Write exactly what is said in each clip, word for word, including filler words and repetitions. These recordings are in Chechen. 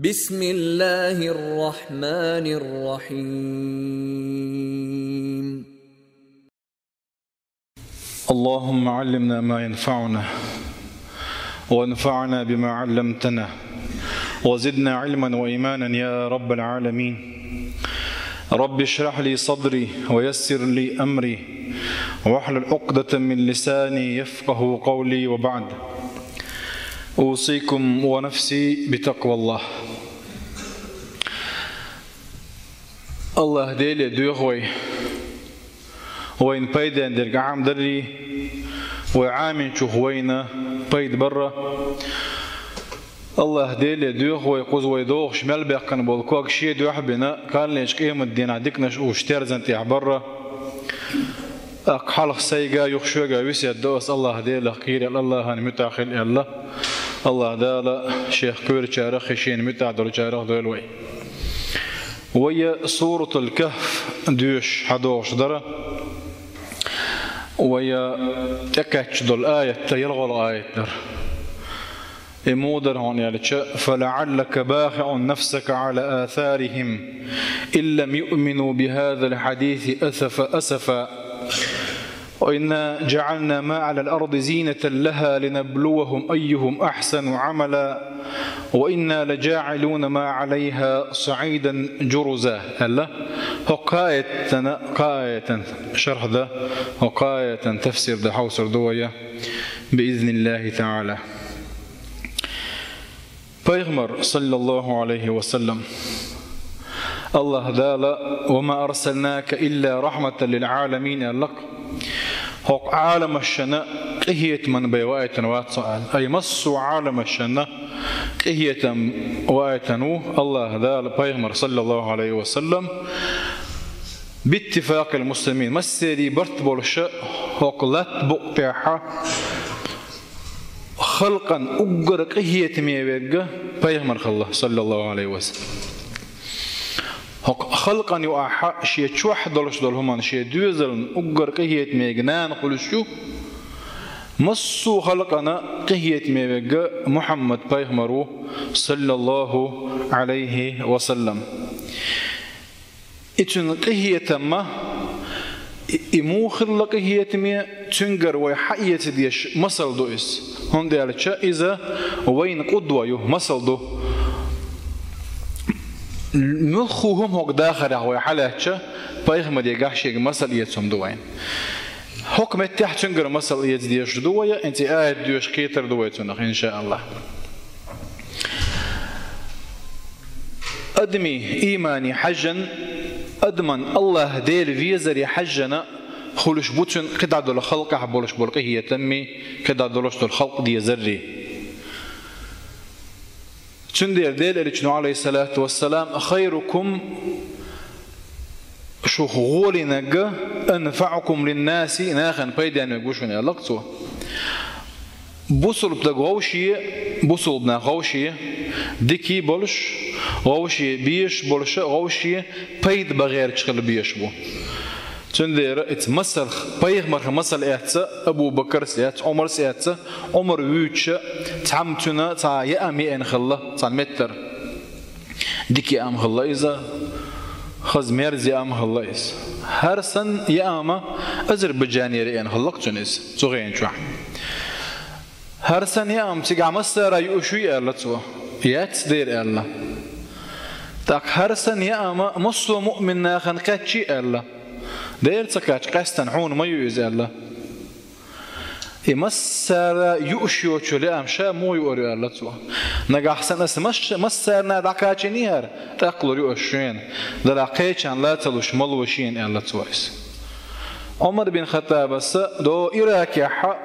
بسم الله الرحمن الرحيم. اللهم علمنا ما ينفعنا، وانفعنا بما علمتنا، وزدنا علما وإيمانا يا رب العالمين. رب اشرح لي صدري ويسر لي أمري واحلل عقدة من لساني يفقه قولي، وبعد. أوصيكم ونفسي بتقوى الله. АллахӀ Деле доьху вай, вайна пайден дерг Ӏамадаррий, вай Ӏаминчух вайна пайда барра. АллахӀ Деле доьху вай, кхуза вай догӀуш мел баьккхина болу ког шен дуьхьа а бина, кхаллинчу къематдийнахь диканаш уьш терзан тӀехь барра. ТӀаккха хьалха сайга, юха шуьга весет до ас АллахӀ Делах кхерал, АллахӀан муьтӀахь хила аьлла. АллахӀ Дала Шех кхоьручарах а, Шена муьтӀахь долчарах а дойла вай. Вай Суратул Кахф доьшуш хьадогӀуш дара. Вай тӀекхаьчна долу аят, ялхолгӀа аят дара. И муха дара хьуна аьлча: «فلعلك باخع نفسك على آثارهم إن لم يؤمنوا بهذا الحديث أسفا، أسفا. وإنا جعلنا ما على الأرض زينة لها لنبلوهم أيهم أحسن عملا وإنا لجاعلون ما عليها صعيدا جرزا», аьлла. ХӀокху аятан, кхаа аятан шарх дан, хӀокху аятан тафсир дан хьовсур ду вай, биизниллахӀи таӀала. Пайхамар, саллаллахӀу Ӏалайхи ва саллам, АллахӀ Дала: «وما أرسلناك إلا رحمة للعالمين», аьлла-кх. ХӀокху Ӏаламашна къинхетам бан ваийтина вац Хьо аьлла. Ай, массо а Ӏаламашна къинхетам ваийтина ву АллахӀ Дала Пайхамар, саллаллахӀу Ӏалайхи ва саллам, биттифакъил муслимин, массеран барт болуш хӀокху латта букъа тӀехь халкъана уггар къинхетаме верг Пайхамар хилла, саллаллахӀу Ӏалайхи ва саллам. ХӀокху халкъана юкъахь шен чохь долуш долу хӀуманна, шен доьзална уггар къинхетамега нана хуьлуш ю. Массо а халкъана къинхетаме верг Мухьаммад пайхамар ву, саллаллахӀу Ӏалайхи ва саллам. И цуьнан къинхетам, и, и муха хилла къинхетаме, цуьнгара вай хьаэца дезаш масал ду иза. ХӀунда аьлча иза вайна къудва ю, масал ду. Муьлхха хӀума хӀокху дахарехь вай хьалаьцча, пайхамарегахь шега масал эца хӀума ду вайна. ХӀокху меттехь цуьнгара масал эца дезаш ду вай, хӀинца и аят доьшуш кхетар ду вай цунах, иншааллахӀ. Адамийн иймане хьаьжжина, адаман АллахӀ Дела везаре хьаьжжина хуьлуш бу цуьнан кхидӀа долу халкъехь болуш болу къинхетаммий, кхидӀа долуш долу халкъ дезаррий. Цуьндела Делан Элчано, Ӏалайхиссалату вассалам: «Хайрукум», шух гӀолинарг, «анфаӀукум линнаси», нахана пайденверг ву шуна, аьлла-кх цо. Бусулба стаг вовший, бусулба нах вовший, дикий болуш, вовший безаш болуш, вовший пайда бан гӀерташ хила безаш бу. Цундела иза масал, пайхамарх масал эцна, Абу Бакарс эцна, Ӏумарс эцна, Ӏумар вуьйцуш, цхьамма цуьнан цхьа яа меана хилла, цхьана меттара. Дика яа ма хилла иза, хаза мерза яа ма хилла иза. ХӀара санна яа ма Азербайджанера яа хилла-кх цуьнан иза, цу хенчохь. ХӀара санна яа ма цигахь массара а юуш юй аьлла цо. Яц дера аьлла. ТӀаккха хӀара санна яа ма массо а муъмин нахана кхаьччий аьлла. Дера ца кхаьчча, къаьстина хьуна ма ю иза аьлла. И массара юуш йоцу лаам ша муха юур ю аьлла цо. Нагахь санна ас мас-, массарна дӀакхачийна хӀара, тӀаккха лур ю ас шена. Делахь кхечарна ла ца луш ма ло шена аьлла цо иза. Ӏумар бин Хаттабас до Иракехь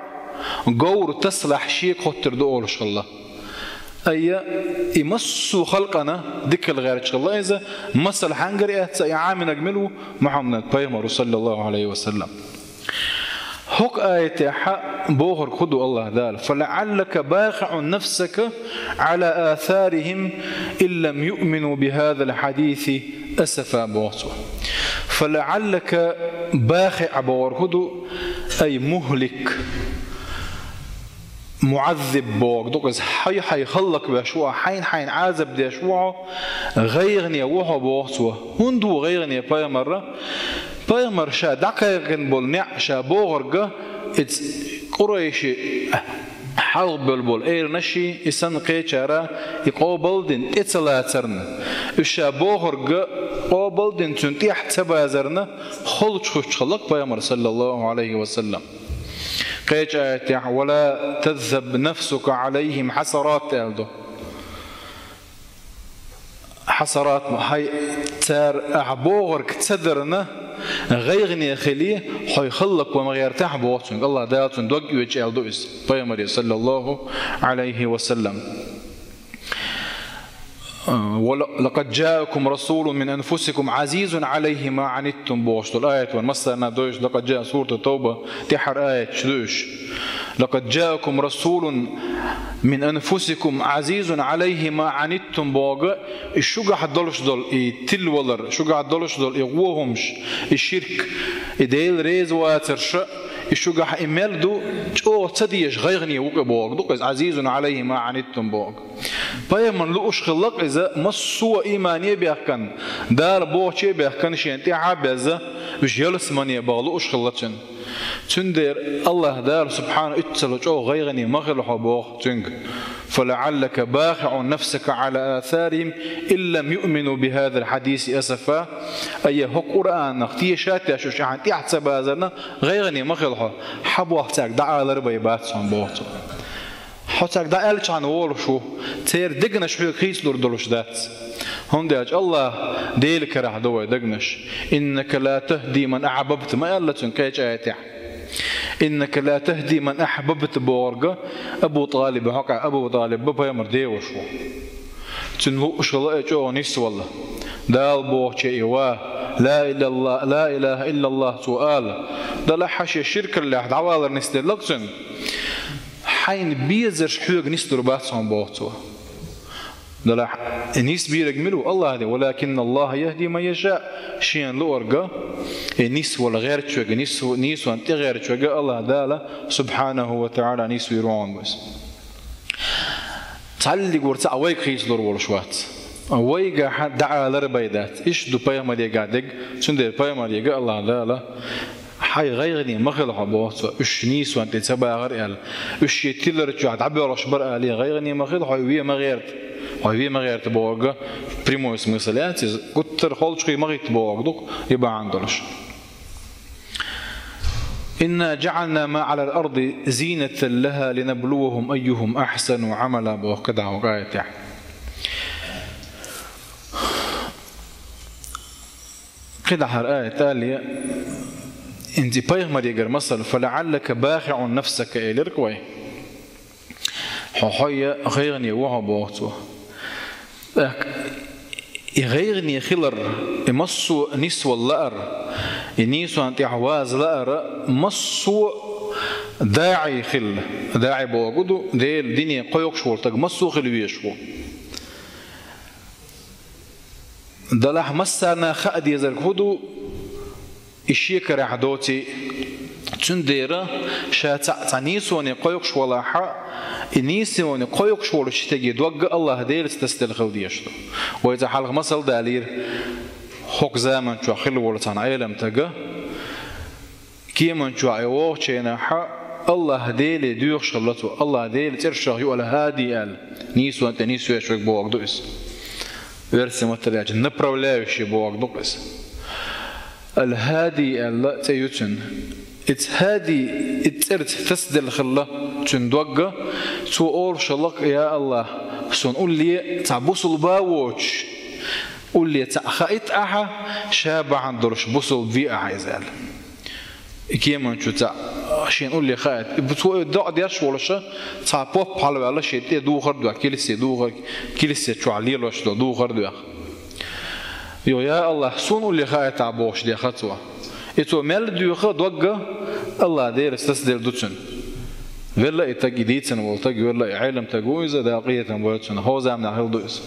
говр тасалахь шега хоттур ду олуш хилла. Айя, и массо а халкъана дика хила гӀерташ хилла иза, масал хьаьнгара эцна, и Ӏаминарг мила ву? Мухьаммад пайхамар ву, саллаллахӀу Ӏалайхи ва саллам. ХӀокху аятехь бохург хӀун ду АллахӀ Дала: «فلعلك باخع نفسك على آثارهم إن لم يؤمنوا بهذا الحديث أسفا», боху цо. «فلعلك باخع» бохург хӀун ду? Ай мухлик. муӀаззиб боху дукъ иза, хьай-хьай хӀаллаквеш ву, хьайн-хьайн Ӏазаб деш ву хьо, гӀайгӀане ву хьо боху цо. ХӀунда ву гӀайгӀане пайхамар? Пайхамар ша дӀакхайкхина болу неӀ, ша бохург, иза Къурайши хьалхабевлла болу эланаши, и санна кхечара и къобалдина тӀе ца лацарна, уьш ша бохург къобалдина цуьнан тӀехь ца базарна, холчу хуьттуш хиллакх пайхамар, саллаллаху Ӏалайхи ва саллам. Кхечу аятехь: «Ва ла тазхаб нафсука Ӏалайхим хьасарат», аьлла ду. Хьасарат, хьай, цара ахьа бохург ца дарна, гӀайгӀане хили, хьо хӀаллакван ма гӀертахь боху цуьнга. АллахӀ Дала цуьнан дог оьцу аьлла ду иза пайхамаре, саллаллаху Ӏалайхи ва саллам. «Ва ла-, лакъад джаакум расулун мин анфусикум азизун Ӏалайхи ма Ӏаниттум», бохуш долу аят ван массарна дойуш, «Лакъад джаа», сурат Тавба, тӀаьхьара аяташ ду уьш. «Лакъад джаакум расулун мин анфусикум азизун Ӏалайхи ма Ӏаниттум», боху, и шуьгахь долуш долу и тилвалар, шуьгахь долуш долу и гӀо хӀумаш, и ширк, и Дела реза вацарш, и шуьгахь и мел ду, чӀогӀа ца дезаш гӀайгӀане ву-кх и боху, ду-кх иза, «азизун Ӏалайхи ма Ӏаниттум» боху. Пайхамарна лууш хиллакх иза, массо а иймане а баьхкина, Дала бохуче а баьхкина, шена тӀаьхьа а безна, уьш ялсамане баха лууш хилла цуьнан. Цундела АллахӀ Дала, субхьана, иццалла чӀогӀа гӀайгӀане ма хила хьо боху цуьнга. «ФалаӀаллака бахиӀун нафсака Ӏала асарихим ин лам юъмину бихазал хьадиси асафа». Ай, хӀокху Къуръанах теша а тешаш, ахьа тӀаьхьа ца базарна, гӀайгӀане ма хила хьо, хьан боху цаьрга дӀаалар бай бац хьуна боху цо. Хьо цаьрга дӀааьллачхьана волуш ву, церан дегнаш хьоьга хийцалур долуш дац. ХӀунда аьлча АллахӀ Делан карахь ду вай дегнаш. «Иннака ла тахди ман ахьбабта», ма аьлла цуьнга кхечу аятехь. «Иннака ла тахди ман ахьбабта» бохург Абу ТӀалиб, хьокъехь Абу ТӀалиб пайхамаран деваша ву. Цуьнан лууш хилла и чӀогӀа нисвала. Дала бохуче и ва, ла илалла-, ла илаха иллаллах цо ала. Делахь хьан шен ширкаллехь дӀавалар нисделларг цуьнан. Хьайна безарш хьоьга нислур бац хьуна боху цо. Делахь, и нисбийриг мила ву? АллахӀ де, «Валакинна АллахӀа яхӀди ман яшаъ», шена луург, и нисвала гӀерташ верг, нис-, нийсонан тӀе гӀерташ верг АллахӀ Дала, субхьанаху ва таӀала, нисвийр ву хьуна иза. Цхьаллиг вара цхьаъ вайга хийцалур волуш вац. Вайгахь дӀаалар бай дац. Иштта ду пайхамарегахь дерг, цундела пайхамарега АллахӀ Дала, хьайн гӀайгӀане ма хила хьо боху цо, уьш нийсонан тӀе ца бахара аьлла. Уьш шен тилар чохь дӀабоьлхуш бара алий, гӀайгӀане ма хила, хьо вен ма гӀерта. Хьо вен ма гӀерта бохург прямой смысл яц иза, гуттар а холчухе ма хӀитта бохург ду-кх и бахьана долуш. «Инна джаӀална ма Ӏалал арди зийнатан лаха линаблувахум айюхум ахьсану Ӏамала», боху кхидӀа хӀокху аятехь. КхидӀа хӀара аят алий, инзи пайхамарегара масал, «ФалаӀаллака бахиӀун нафсака», элира-кх вай. Хьо хьо я гӀайгӀане ву хьо боху цо. ТӀаккха и гӀайгӀане хилар, и массо а нисвала лаар, и нийсонан тӀехь ваза лаар массо а даӀи хилла. ДаӀи бохург ду, Делан дине кхойкхуш волу стаг массо а хила везаш ву. Делахь массарна хаа дезарг хӀун ду? И шен карахь доций. Цундела ша цхьаъ цхьа нийсоне кхойкхуш валахь, и нийсоне кхойкхуш волчу стеган дог АллахӀ Делаца тасаделла хила дезаш ду. Вай цхьа хьалха масал далийра, хӀокху заман чохь хилла волу цхьана Ӏеламстага, кеман чохь и вогӀучу хенахь, АллахӀ Деле доьхуш хилла цо, АллахӀ Делан цӀерашах ю Ал-ХӀади аьлла, нийсонан тӀе нисвеш верг бохург ду иза. Оьрсийн маттахь аьлча, направляющий бохург ду-кх иза. Ал-ХӀади аьлла цӀе ю цуьнан. Иза ХӀади, иза цӀерца тасаделла хилла цуьнан дог, цо олуш хилла-кх: «Я АллахӀ, суна улле цхьа бусулба а воцуш, улле цхьаъ хаийта ахьа, ша бахьана долуш бусулба ве ахьа иза», аьлла. И кеманчу цхьаъ шена улле хаийта. И бу-, цо и доӀа деш волуш, цхьа поп хьалаваьлла, шен тӀе духар а доьху, килси духар, килси чохь лелош долу духар а доьху. Йо, я АллахӀ, суна улле хаийтахь бохуш дехара цо. И цо мел доьху дог АллахӀ Делаца тасаделла ду цуьнан. Велла и стаг, и дийцина волу стаг, велла и Ӏеламстаг ву иза, Дала къинхетам бойла цунна. ХӀокху заманахь хилла ду иза.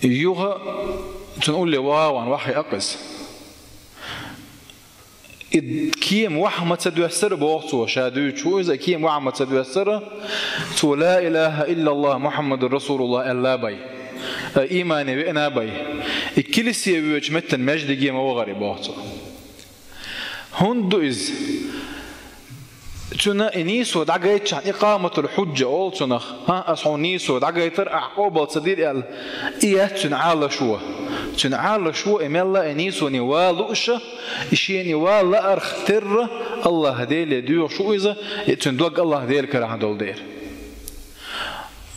Юха цунна улле ваха а ваьлла, ваха а кхиъна иза. И кема вахьа ма ца доьссара, боху цо, ша дуьйцуш ву иза, кема вахьа ма ца доьссара, цо «Ла илаха иллаллах, Мухьаммадур Расулуллах» аьлла бен, э, иймане веана бен. И килсе воьдучу меттана маьждиге ма вахара, боху цо. ХӀунда ду иза? Цуьнан и нийсо дӀагайтичахь, икъаматул-хьуджа олу цунах, хӀан, аса хьуна нийсо дӀагайтара, ахь къобал ца дира аьлла, и яц цуьнан Ӏалашо. Цуьнан Ӏалашо и мелла а и нийсоне ван лууш, и шена и ван лаарх терра, АллахӀ Деле доьхуш ву иза, и цуьнан дог АллахӀ Делан карахь долу дела.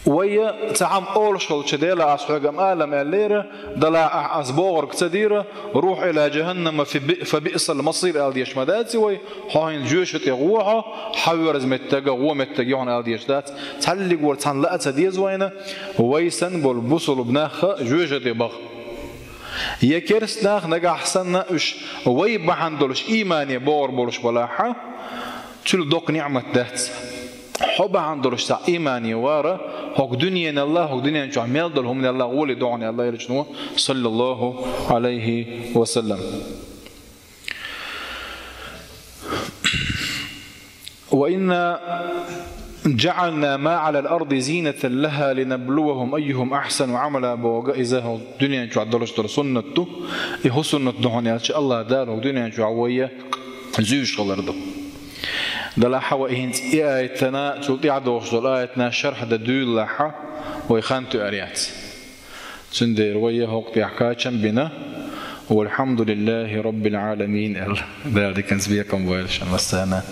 Вай цхьамма олуш хилча, Дела, аса хьоьга ма аллара аьллера, делахь ахь аса бохург ца дийра, «Рух ила жаханнама фи би-, фа биъсал масир» аьлла деш ма дац вай, хьо хӀинца жоьжахати тӀе гӀо хьо, хьан верза меттиг а, гӀо меттиг а ю хьуна аьлла деш дац, цхьаллиг вара цхьанна лаа ца деза вайна, вай санна болу бусулба нах а жоьжахати тӀе баха. Я керста нах нагахь санна уьш вай бахьана долуш иймане богӀур болуш балахьа, цуьнан доккха ниӀмат дац. Хьо бахьана долуш цхьа иймане вара, хӀокху дуьненал а, хӀокху дуьнен чохь мел долу хӀуманал а гӀоле догӀу аьлла элчано, саллаллаху Ӏалайхи ва саллам. «Ва инна жаӀална ма Ӏалал арди зийнатан лаха линаблувахум айюхум ахьсану Ӏамала», боху иза хӀокху дуьнен чохь долуш долу суннат ду. И хӀун суннат ду хьуна аьлча, АллахӀ Дала хӀокху дуьнен чохь вай зуьйш хилар ду. Делахь вай хӀинца и аятана, цул тӀаьхьа догӀуш долу аятана шархь дан дуьйлалахь, вай хан тоьар яц. Цундела вай хӀокху тӀехь кхачам бина, «Валхьамдулиллахи Раббил Ӏаламин» аьлла. Дала диканца бекхам бойла шуна массарна.